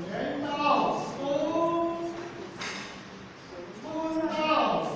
镰刀手，春刀手。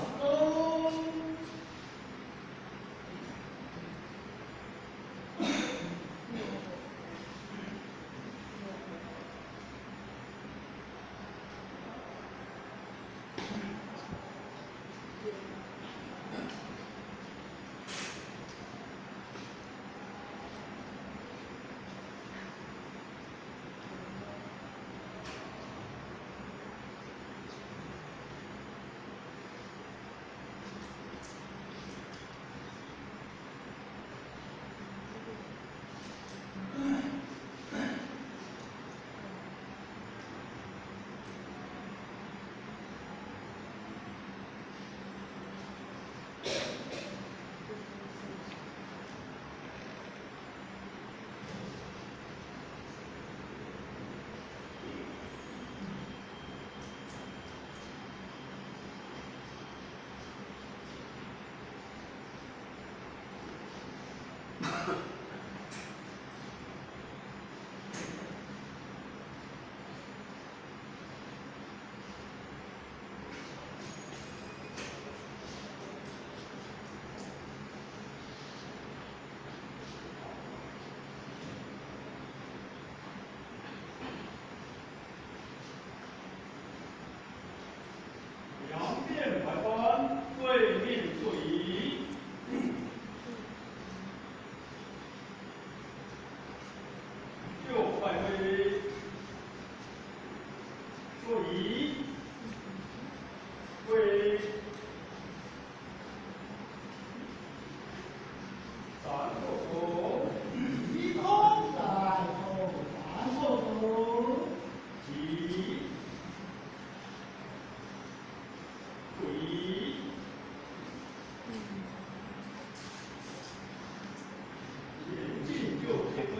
兩邊排關，對面作揖。就拜會，作揖，跪，三個手，一空在手，三個手。起，跪，前進就切跪。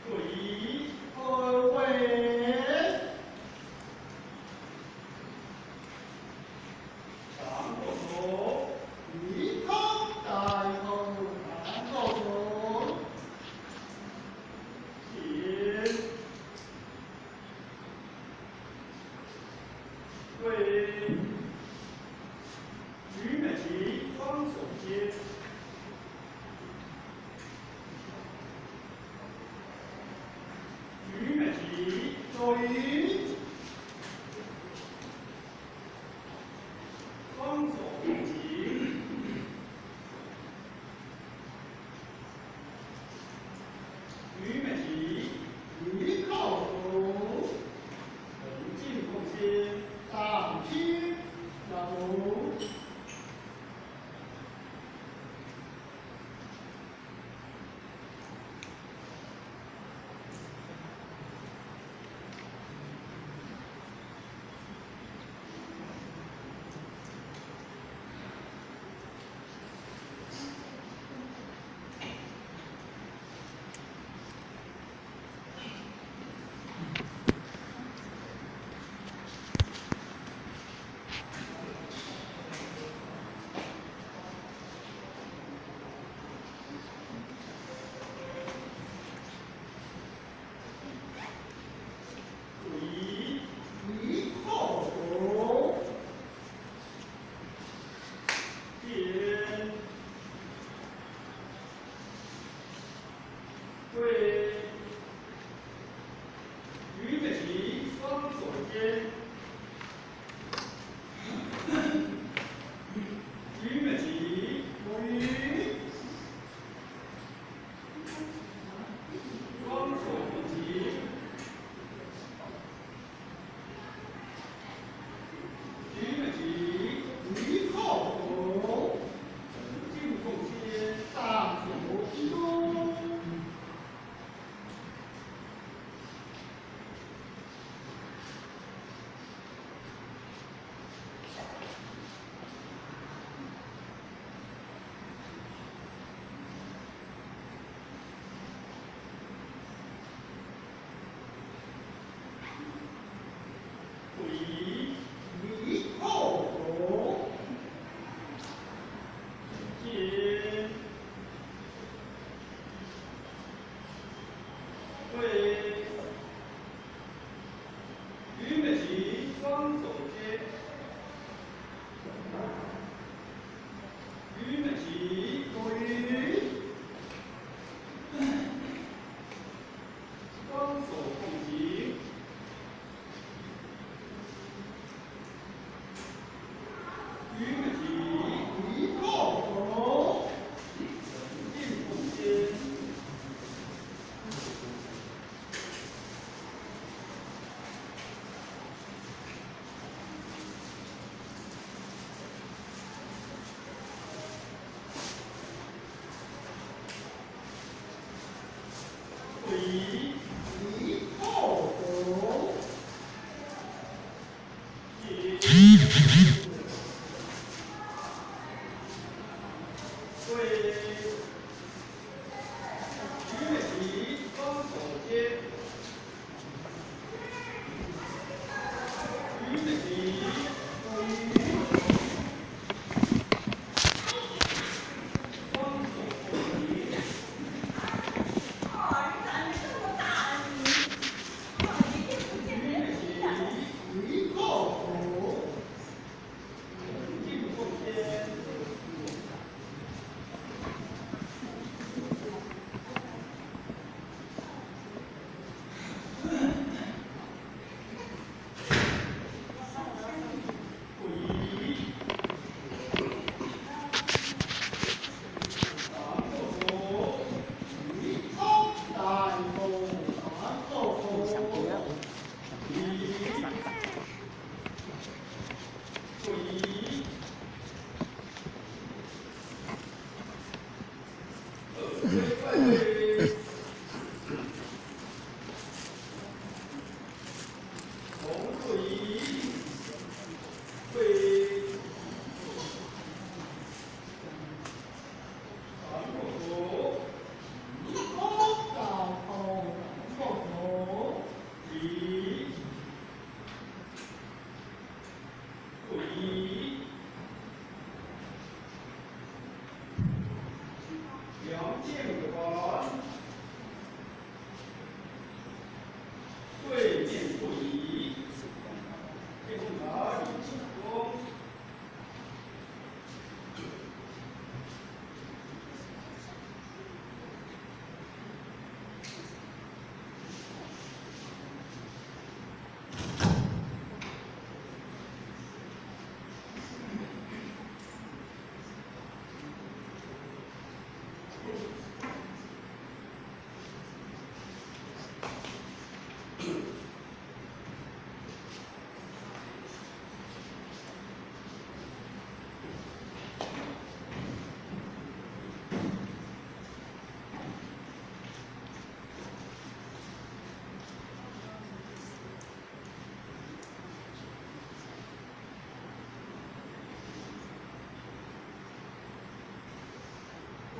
作揖，二位，三個手，一空在手，三個手。起，跪，舉美齊，雙手接。舉美齊，作揖，雙手並起。舉美齊，一靠手，沉靜奉心。上天下足。跪，举起双手接，举起双手跪。哦，你长这麼大，你哦，一天不見人皮了。一個佛，敬奉天。跪，三個佛，一個大佛，三個佛，一，跪，二跪，红跪，跪，三個佛，一個大佛，三個佛，一，跪，兩肩寬，對面跪，敬奉茶禮恭。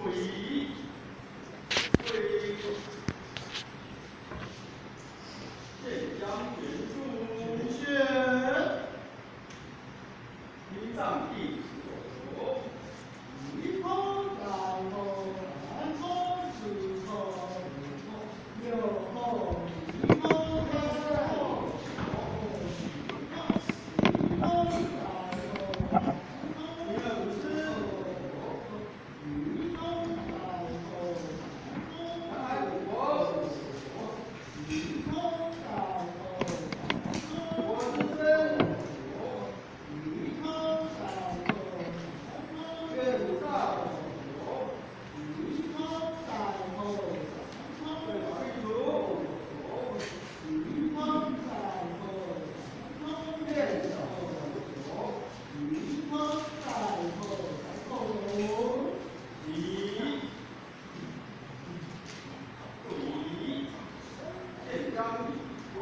跪，跪，現將圓柱，謝。地藏地佛，一個大佛，三個四個五個六個七個八個九個十個大佛，一二五四，一個大佛，南海五佛，一個大佛，我是真佛，一個大佛，願菩薩佛，一個大佛，對法具足佛，一個大佛，願小佛，一個大佛，三個佛。一，跪，現將禮恭。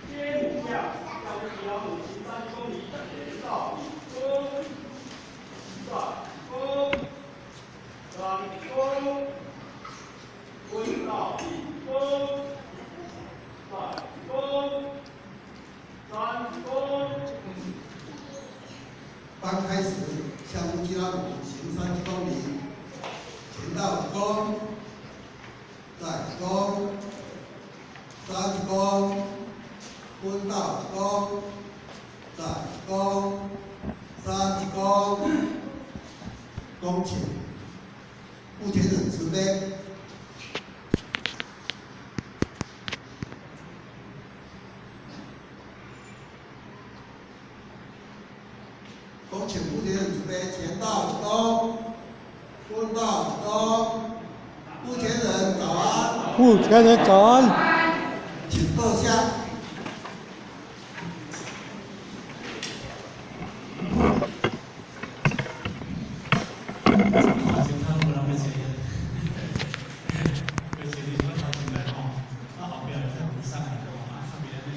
天下将将行3公里，前到一公，再公，三公，滚到一公，再公，三公。班開始，向烏吉拉姆行30公里，前到一公，再一公，三一公，滾到一公，再一公，三一公，恭請布天人慈悲。恭請布天人慈悲，前到一公，滾到一公，布天人早安，布天人早安，請坐下。先頭無人欲坐，欲坐你莫頭前來吼，啊後壁會使有送來吼，啊較袂按呢。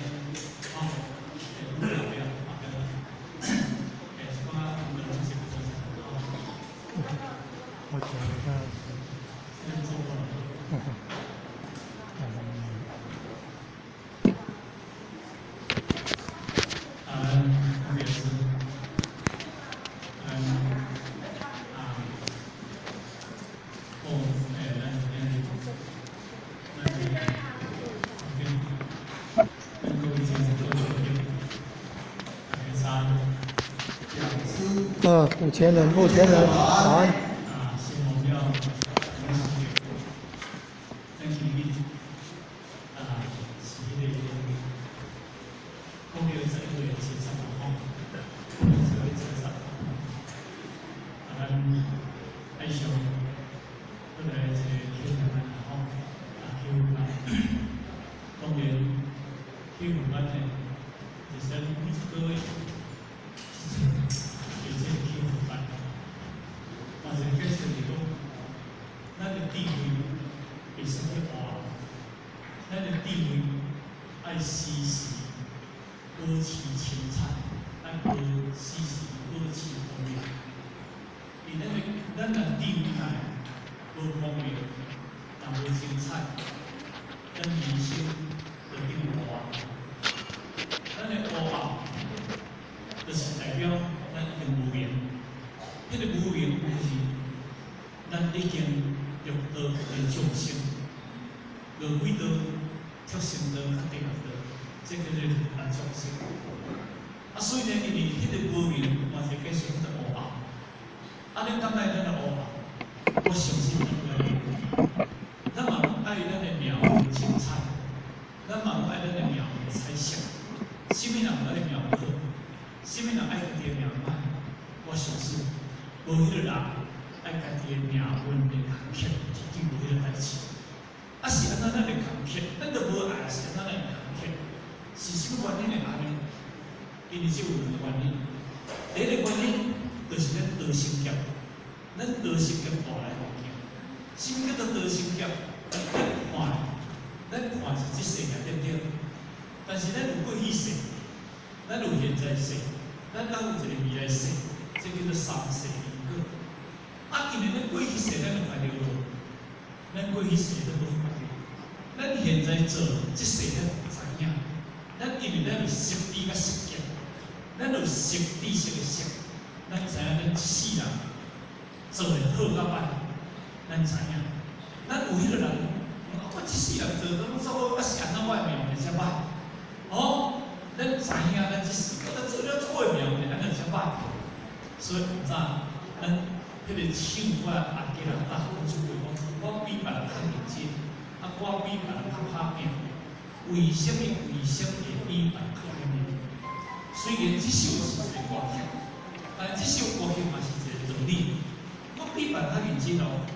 跟各位先生做尊敬，大家早安。讲师。主持人，主持人，早安。啊，先我们要感谢，咱今日啊是彼个公元11月70号，11月70，啊，咱愛上過來一個天堂吼，啊，去啊，當然去問咱呢，就是咱每一個月有這個去問咱，嘛是解釋是講，咱的智慧會使去活，咱的智慧愛時時保持清彩，愛保時時保持光明。因咱的咱若智慧內無光明，若無精彩，咱人生就變烏暗。咱的烏暗，就是代表咱已經無明。彼個無明就是咱已經六道的眾生，餓鬼道、畜生道、佮地獄道，這叫做六道眾生。啊，所以呢，因為彼個無明嘛是繼續彼個烏暗。啊，恁感覺咱的烏暗？我相信咱愛，咱嘛愛咱的命運精彩，咱嘛愛咱的命運彩色。啥物人愛命好？啥物人愛家己的命歹？我相信無彼個人愛家己的命運的坎坷，一定無彼個代誌。啊，是按怎咱會坎坷？咱都無愛，是按怎咱會坎坷？是啥物原因會按呢？因為這有兩個原因。第一個原因就是咱多生業，咱多生業帶來環境。啥物叫做多生業？咱看，咱看是這世界對毋對？但是咱有過去世，咱有現在世，咱閣有一個未來世，這叫做三世因果。啊，因為咱過去世咱就看著無，咱過去世咱無看著，咱現在做這世咱知影，咱因為咱有識知佮識見，咱有識知識的識，咱知影咱這世人做的好佮歹，咱知影。咱有彼個人，啊，我這世人做攏做好，啊是按怎我的命會遮歹？哦，咱知影咱這世，我做了做的命會按怎遮歹？所以毋知咱彼個唱歌阿基人大講出話講，我比別人較認真，啊，我比別人較拍拚。為啥物？為啥物會比別人較認真？雖然這首是一個歌曲，但這首歌曲嘛是一個道理。我比別人較認真哦，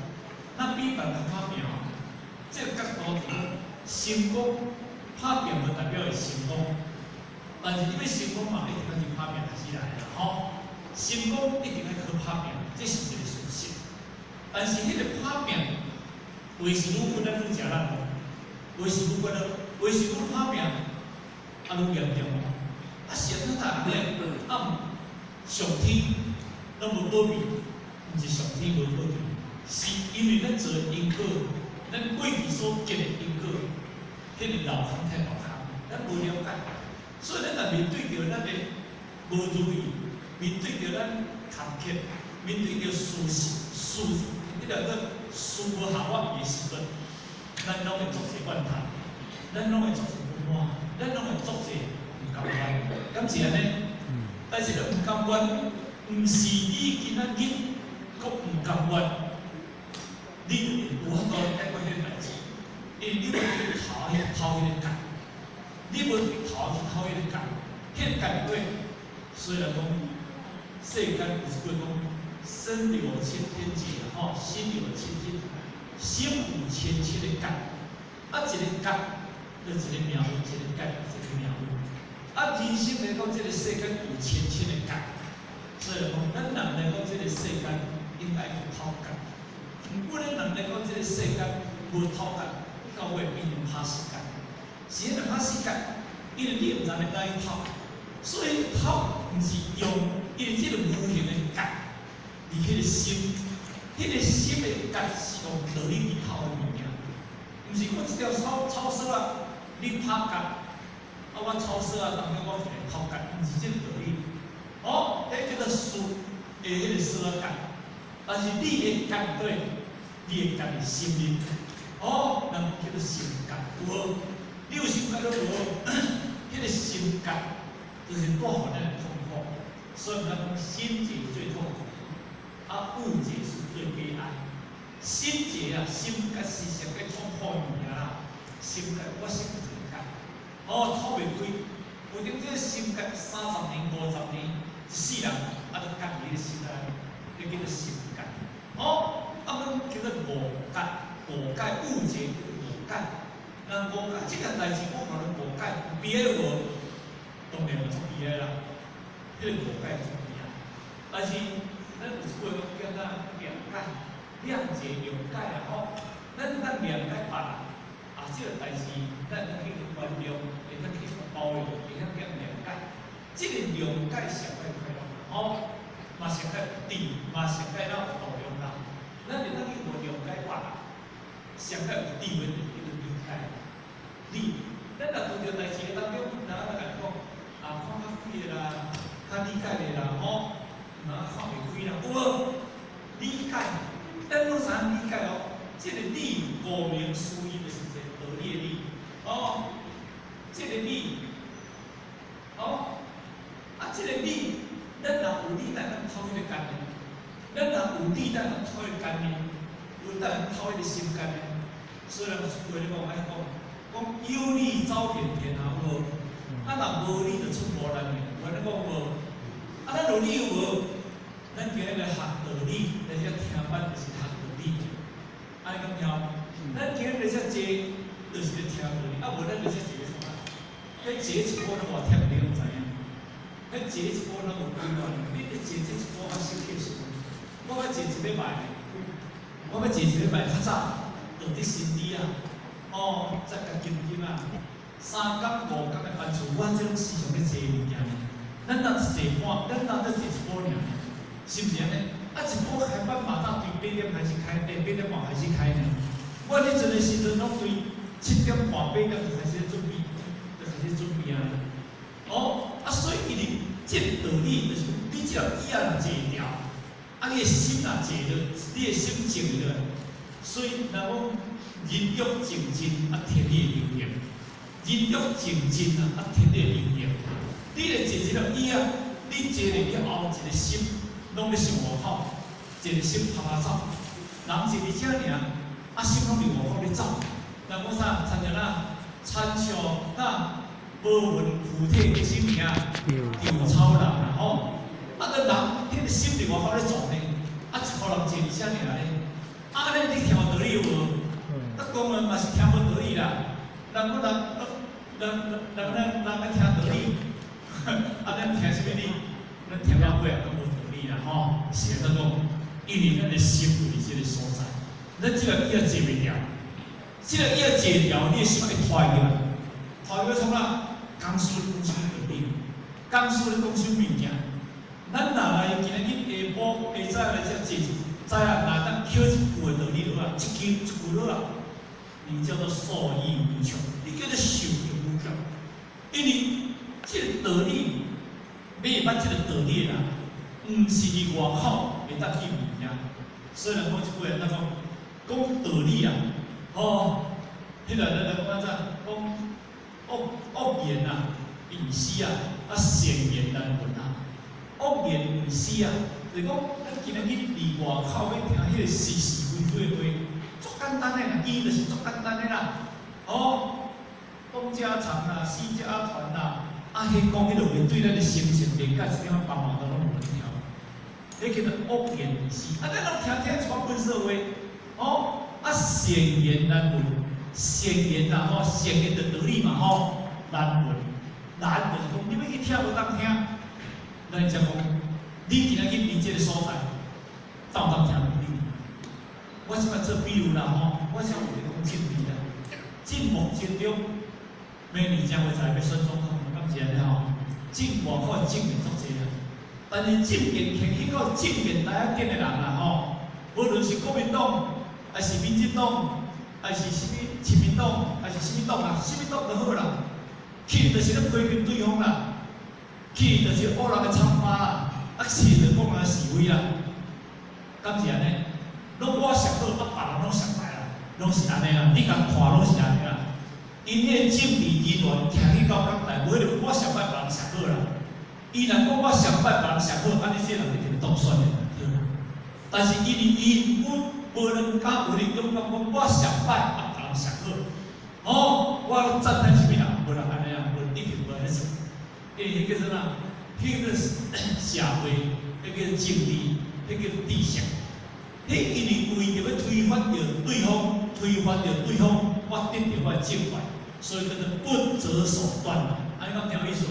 那比別人較拍拚。這個角度是講成功，拍拚無代表會成功，但是你欲成功嘛，一定愛去拍拚開始來啦，吼。成功一定愛靠拍拚，這是一個事實。但是彼個拍拚，話是愈困難愈食力哦，話是愈困難，話是愈拍拚，啊愈嚴重哦。啊是按怎按呢？啊，上天攏無保庇，毋是上天無保庇，是因為咱做的因果，咱過去所結的因果，彼個老空太大空，咱無了解，所以咱若面對著咱的無如意，面對著咱坎坷，面對著事實事，你若講事無合我意的時陣，咱攏會足濟怨嘆，咱攏會足濟不滿，咱攏會足濟毋甘願，敢是按呢？但是你毋甘願，毋是你今仔日閣毋甘願，你就會無法度解決彼個代誌，因為你無去頭去頭彼個結，你無去頭去頭彼個結，彼個結過，雖然講世間有一句講，身有千千結，吼，心有千千，心有千千個結，啊，一個結就一個命運，一個結一個命運。啊，人生來講，這個世間有千千個結，所以講，咱人來講，這個世間應該去討結。毋過咱人來講，這個世間無討結，到尾變成拍死結。是按怎拍死結？因為你毋知欲按怎去討，所以討毋是用，因為這個無形的結，佇彼個心，彼個心的結是用道理去討的物件，毋是講這條草草索仔，你拍結。啊，我草索仔，當中我去來討結，毋是這個道理。哦，彼叫做樹的彼個索仔結，但是你的結對，你的結的心靈。哦，人叫做心結，有無？你有心結了無？彼個心結就是帶予咱的痛苦，所以咱講心結最痛苦，啊誤解是最悲哀。心結啊，心結是上個痛苦的物件啦。心結我心有結，哦，透袂開。有陣這個心結30年、50年，一世人啊，都結佇你的心內，彼叫做心結。哦，啊，阮叫做誤解，誤解誤解叫做誤解。人誤解這件代誌，我予人誤解，有悲哀無？當然嘛足悲哀啦，彼個誤解足悲哀。但是咱有一句話講叫做諒解、諒解、諒解啊吼，咱當諒解別人，啊，這個代誌咱會當去原諒，會當去包容，會當去諒解。這個諒解上較快樂，吼，嘛上較智，嘛上較有度量啦。咱會當去諒解別人，上較有智慧就叫做理解。理，咱若拄著代誌的當中，人仔來共你講，啊，看較開的啦，較理解的啦，吼，嘛看袂開啦，有無？理解，咱攏知影理解哦。這個理，顧名思義就是一個道理的理，哦，這個理，哦，啊，這個理，咱若有理，咱通透彼個觀念；咱若有理，咱通透彼個觀念，有當透彼個心觀念。所以人有一句話咧講，愛講，講有理走遍天下有無？啊，若無理就出無難的，有按呢講無？啊，咱有理有無？咱今日來學道理，來遮聽班就是學道理。按呢講對？咱今日來遮坐，就是咧聽道理。啊，無咱來遮坐咧創啥？彼坐一晡攏偌忝，你攏知影？彼坐一晡攏無幾偌，你咧坐這一晡我生氣死。我欲坐一禮拜，我欲坐一禮拜較早，就佇新里啊，哦，再共金金啊，3工5工的班次，我這攏時常咧坐物件呢。咱若是坐半，咱若才坐一晡爾，是毋是按呢？啊，一晡開班嘛早對8點開始開，8點半開始開呢。我咧陣的時陣，攏對7點半、8點就開始準備，就開始準備啊。哦，啊，所以因為這個道理就是，你這個椅仔若坐牢，啊，你的心若坐落，你的心靜落來。所以人講人欲靜靜，啊，天地會靈驗；人欲靜靜啊，啊，天地會靈驗。你咧坐這個椅仔，你坐入去後，一個心攏咧想外口，一個心趴趴走。人坐佇遮爾，啊，心攏佇外口咧走。人講啥？親像哪？親像哪？無聞苦體的啥物啊？稻草人啊吼！啊，個人彼個心佇外口咧轉呢，啊，一箍人坐佇遮爾咧，啊，按呢你聽有道理有無？啊，講的嘛是聽無道理啦。人講人人人人人愛聽道理，啊，咱聽啥物理？咱聽到尾啊，攏無道理啦吼！是按怎講？因為咱的心有佇這個所在，咱這個椅仔坐袂牢，這個椅仔坐牢，你的心會拖入來，拖入來創啥？公司咧講啥物道理？公司咧講啥物物件？咱若來今仔日下晡下早來遮坐一早啊，若當捡一句的道理落啊，一句一句落啊，你叫做受益無窮，你叫做受益無窮。因為這個道理，欲會捌這個道理的人，毋是佇外口會當去物件。所以人講一句話，按怎講？講道理啊，吼，彼個咱來講按怎？講惡惡言啊，毋死啊，啊善言難聞啊。惡言毋死啊，就是講咱今仔日佇外口欲聽彼個是是非非的話，足簡單的啦，伊就是足簡單的啦。哦，東家長啦，西家短啦，啊，彼講彼落話對咱的心情連甲一點仔幫忙都攏無聽。彼叫做惡言毋死，啊，咱攏聽聽一寡笨舌話，哦，啊，善言難聞，善言啦吼，善言就道理嘛吼，難聞，難就是講你欲去聽無當聽。咱才講，你今仔日佇這個所在，當有當聽道理？我這擺做比喻啦吼，我才有咧講政治啦。進目前中，明年正月十欲選總統，敢是按呢吼？進外口政見足濟啦，但是政見牽去到政見台仔頂的人啦吼，無論是國民黨，還是民進黨，還是啥物親民黨，還是啥物黨啦，啥物黨都好啦，去就是咧批評對方啦。去就是挖人的瘡疤啦，啊去就講人是非啦，敢是按呢？攏我上好，啊別人攏上歹啦，攏是按呢啦，你共看攏是按呢啦。𪜶彼個政治人員徛去到港台，無彼個我上擺別人上好啦。伊若講我上擺別人上好，按呢這人一定當選的，對啦。但是因為伊無無人敢有咧勇敢講我上擺啊別人上好，哦，我讚嘆啥物人，無人按呢啊，無一定無按呢做。因為彼叫做啥？彼個社會，彼叫政治，彼叫知識。彼因為為著欲推翻著對方，推翻著對方，我得著我的政權，所以叫做不擇手段啦。按呢敢聽有意思？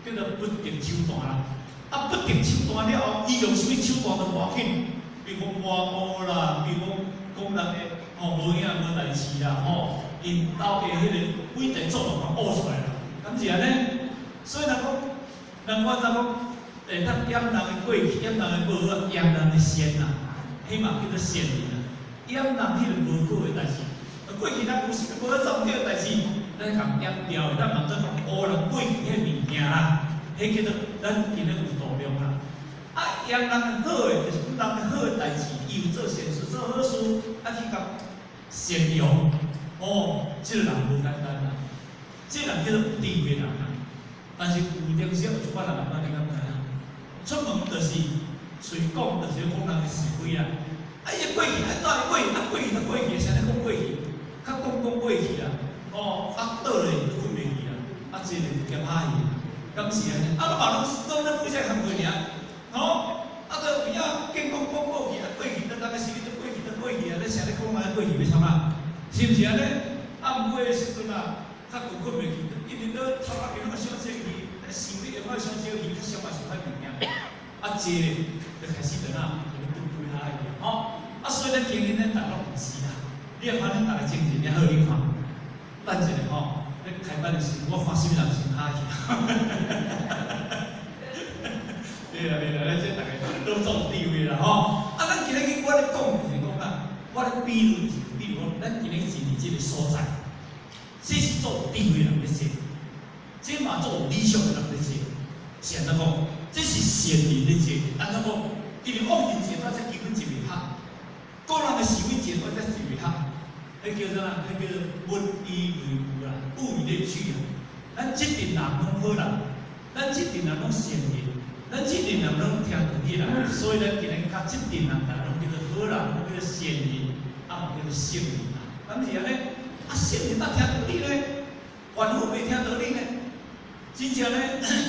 叫做不擇手段啦。啊，不擇手段了後，伊用啥物手段都無要緊，比如講抹烏啦，比如講講人的吼無影無代誌啦，吼，𪜶兜的彼個偉大作用嘛挖出來啦，敢是按呢？所以人講，人我知講，會當掩人的過去，掩人的無好，掩人的善啦，彼嘛叫做善人啦。掩人彼個無好的代誌，過去咱有啥物無做毋對的代誌，咱共掩掉的，咱嘛做共烏人過去彼物件啦，彼叫做咱今日有度量啦。啊，掩人的好的，就是講人的好的代誌，伊有做善事、做好事，啊去共善用，哦，這個人無簡單啦，這個人叫做有智慧人啦。但是有當時有一寡人按怎你敢知影？出門就是喙講，就是講人的是非啦。啊，伊過去按怎過去？啊，過去就過去，啥咧講過去？較講講過去啦。哦，啊倒咧就困袂去啦。啊，這個就兼下去，敢是按呢？啊，嘛攏攏咧負責工課爾。吼，啊，就有影見講講過去，啊過去，咱個時就過去就過去啊！你啥咧講啊？過去欲創啥？是毋是按呢？啊，毋過彼時陣啊，較困困袂去，一直咧頭殼頂攏想這去，咧想咧用啊想這去，較想嘛想較物件。啊，這就開始就哪，就咧對對下去，吼。啊，所以咱今日咱逐個攏毋是啦。你若看咱逐個精神也好，你看，等一下吼，咧開班的時陣，我看啥物人先下去。對啦對啦，咱這逐個攏總智慧啦吼。啊，咱今日去我咧講就是講啊，我咧比喻是比如講，咱今日是佇這個所在，這是做智慧人咧做，這嘛做理想的人咧做，是按怎講？這是善人咧做，按怎講？因為惡人坐到這基本就袂合，個人的是非坐到這就袂合，彼叫做啥？彼叫做物以類聚啦，物以類聚啊。咱這陣人攏好人，咱這陣人攏善人，咱這陣人攏聽道理啦，所以咱今日較這陣人，逐個攏叫做好人，攏叫做善人，啊嘛叫做聖人啦。敢是按呢？啊，聖人捌聽道理呢，凡夫袂聽道理呢。真正呢，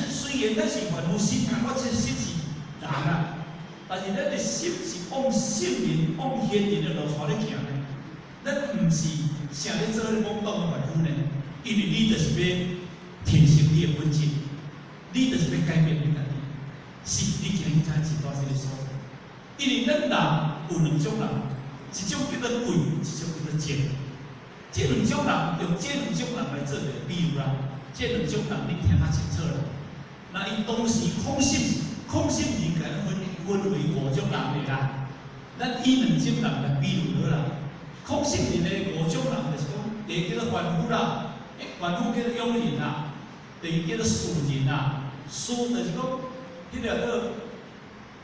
雖然咱是凡夫心，我這心是人啊，但是咱的心是往聖人、往賢人的路帶咧行呢。咱毋是成咧做咧懵懂的凡夫呢，因為你就是欲提升你的本質，你就是欲改變你家己。是，你今日才一大這個所在。因為咱人有兩種人，一種叫做貴，一種叫做賤。這兩種人用這兩種人來做一個比喻啦。這兩種人你聽較清楚啦。那伊當時空性，空性人共分分為五種人的啦。咱以兩種人來比喻好啦。空性人的五種人就是講，第一叫做凡夫啦，凡夫叫做庸人啦；第二叫做士人啦，士就是講，彼個叫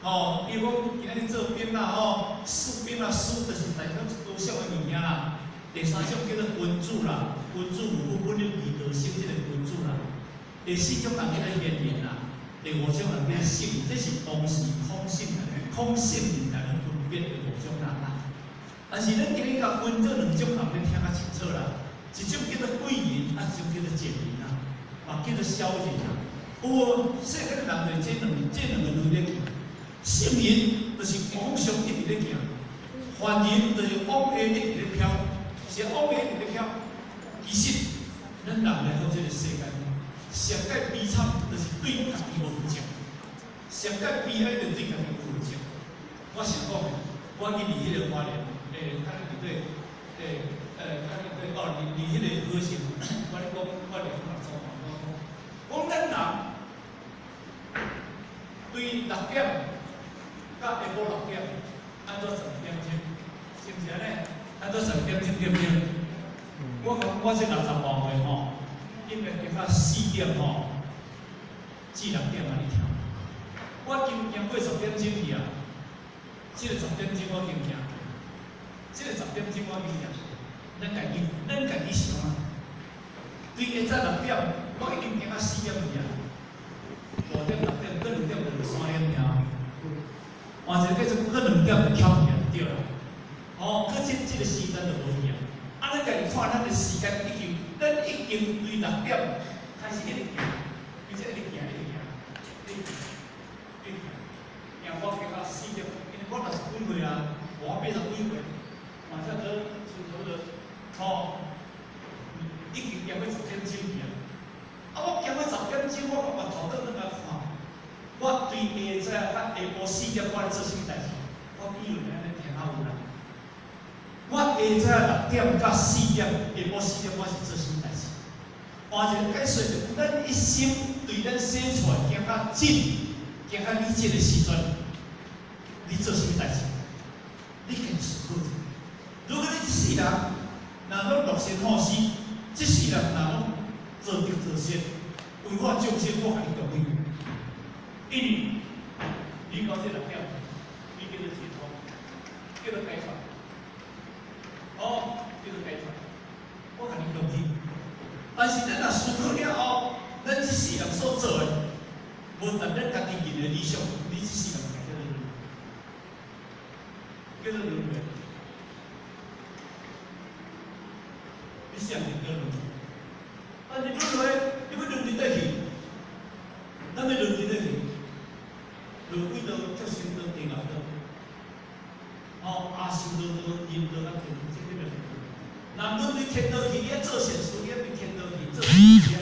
吼，比如講今仔日做兵啦吼，士兵啦，士就是代表高尚的物件啦。第三種叫做君子啦，君子無不本於義道成這個君子啦。第四種人叫做賢人啦，第五種人叫做聖人，這是當時空性人、空性人來分別的五種人啦。但是咱今日共分做兩種人，你聽較清楚啦。一種叫做貴人，啊，一種叫做賤人啦，嘛叫做小人啦。有無？世間人就是這兩個路咧行。聖人就是往上一直咧行，凡人就是往下一直咧飄，是往下一直咧飄。其實，咱人來到這個世間，上蓋悲慘就是對家己無負責，上蓋悲哀就是對家己無負責。我想講的，我去佇彼個花蓮，較佇對，較佇對，哦，佇彼個和盛，我咧講，我咧講講，講咱人對6點到下晡6點，按怎12點鐘，是毋是按呢？按怎12點鐘對毋對？我講我這60外歲吼，應該經到4點吼至6點按呢跳。我經行過10點鐘去啊，這個10點鐘我經行過，這個10點鐘我經行過。咱家己想啊。對下早6點，我已經行到4點去啊。5點、6點，閣2點就3點爾。換一個繼續，閣2點就翹起來對啦。哦，閣這個時間就無去啊。啊，咱家己看咱的時間已經，咱已經對6點開始一直行，並且一直行，一直行，一直行，一直行，行我行到4點，因為我60幾歲啊，我80幾歲，嘛才閣差不多，吼，已經行過10點鐘去啊。啊，我行過10點鐘，我甲頭轉轉來看，我對下早到下晡4點，我咧做啥物代誌？我以為按呢聽較有啦。我下早6點到4點，下晡4點我是做啥物代誌？換一個解說就，咱一生對咱生出來行較近，行較你這個時陣，你做啥物代誌？你家己思考者。如果你一世人若攏樂善好施，這世人若攏做德做善，為我眾生，我共你恭喜。因為你到這6點，你叫做解脫，叫做解脫。哦，叫做解脫，我共你恭喜。但是咱若思考了後，咱這世人所做的，無達咱家己人的理想，你這世人叫做輪迴，叫做輪迴。你世人叫輪迴，但是輪迴，你欲輪佇佗去？咱欲輪佇佗去？輪幾道畜生道、地獄道，哦，阿修羅道、人道佮天道，這個叫輪迴。若輪佇天道去，你愛做善事，你愛佇天道去做善事。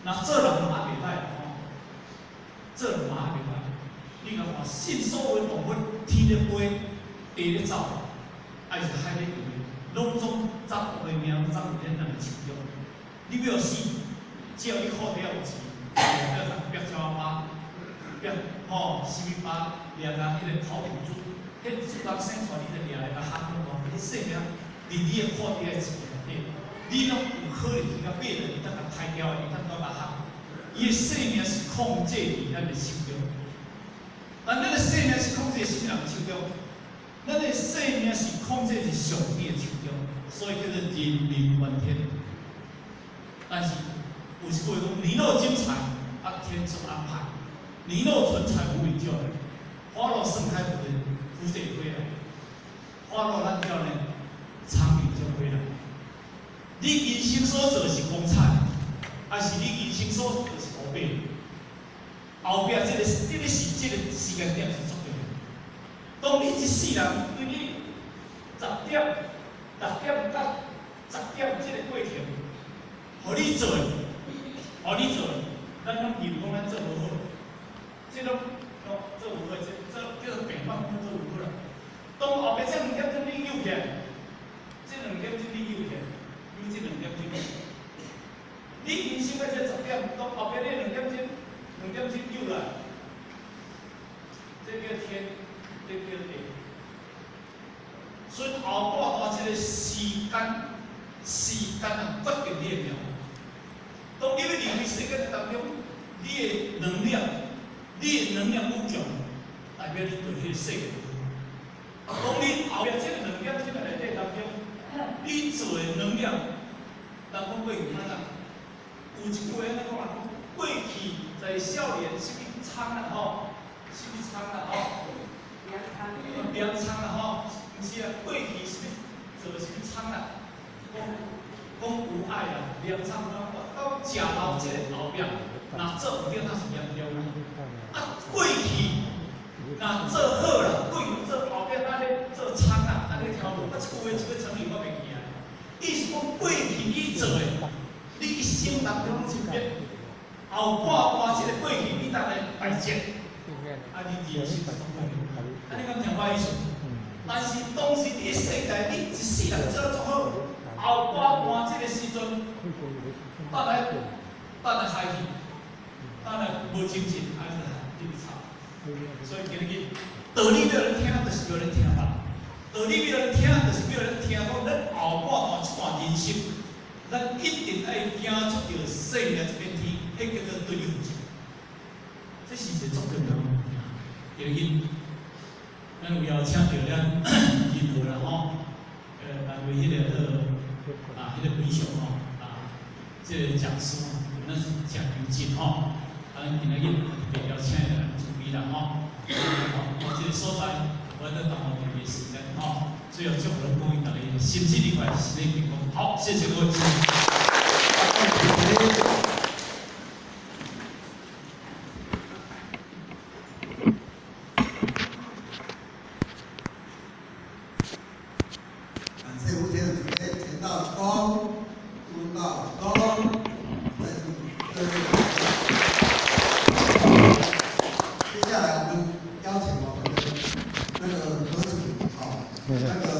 若做人嘛袂歹吼，做人嘛袂歹。你共看，信所有動物，天咧飛，地咧走，還是海咧游，攏總掌握的命，掌握佇咱人的手中。你欲予死，只要你褲底有錢，掠人掠鳥仔包，掠吼啥物包，掠啊彼個跑土豬，彼主人生出來，你就掠來共烘攏無，彼性命佇你的褲底的錢內底，你攏有可能去共買來，會當共刣掉，會當共烘。伊的性命是控制佇咱的手中，但咱的性命是控制佇啥物人的手中？咱的性命是控制佇上帝的手中，所以叫做人命關天。但是有一句話講：你若精彩，啊天作安排；你若存彩無永久。花若盛開不得，蝴蝶歸來；花若爛掉呢，蒼蠅就歸來。你人生所做是光彩，還是你人生所做是烏白？後壁這個時間點是足重要。當你一世人對你10點、6點到10點這個過程，予你做的，予你做的，咱攏認為講咱做無好，這攏做無好，這做叫做病捌講做無好啦。當後壁這兩點鐘你揪起來，這兩點鐘你揪起來，揪這兩點鐘，你人生的這10點，當後壁你兩點鐘，兩點鐘揪來，這叫天，這叫地。所以後半段這個時間，時間啊，決定你的命。當你欲離開世間的當中，你的能量，你的能量愈強，代表你對彼個世界愈好。當你後壁這個兩點鐘的內底當中，你做的能量，人講過去安怎？有一句話按呢講啊，過去在少年啥物倉啊吼，啥物倉啊吼，糧倉啊吼，毋是啊，過去啥物做啥物倉啊，講講有愛啊，糧倉啊，到食老這個後壁，若做毋對，那是嚴重啦。啊，過去若做好啦，過去做後壁咱咧做倉啊，按呢跳舞，啊，這句話這個成語我袂記啊。意思講過去你做的，你一生當中真變，後半段這個過去你當來敗績，啊，你人生就總過。啊，你敢聽我意思？但是當時你世代，你一世人做得足好，後半段這個時陣，等來等來開去，等來無精進，還是入去吵。所以今日道理欲予人聽，就是欲予人聽吧。道理欲予人聽，就是欲予人聽講，咱後半段這段人生，咱一定愛行出著生命這片天，彼叫做對你負責。這是一個足重要的物件。今日咱有邀請著咱任何啦吼，來為彼個啊，彼个分享吼，啊，這个講師吼，咱是誠優質吼。啊，咱今仔日特別邀請來準備啦吼，吼，這個所在，我咧耽誤大家時間吼，最後祝福各位大家身體愉快，身體健康。好，謝謝各位。感謝吳天主席前到一躬，蹲到一躬，再次熱烈掌聲。接下來我們邀請我們的那個何主，好，那個。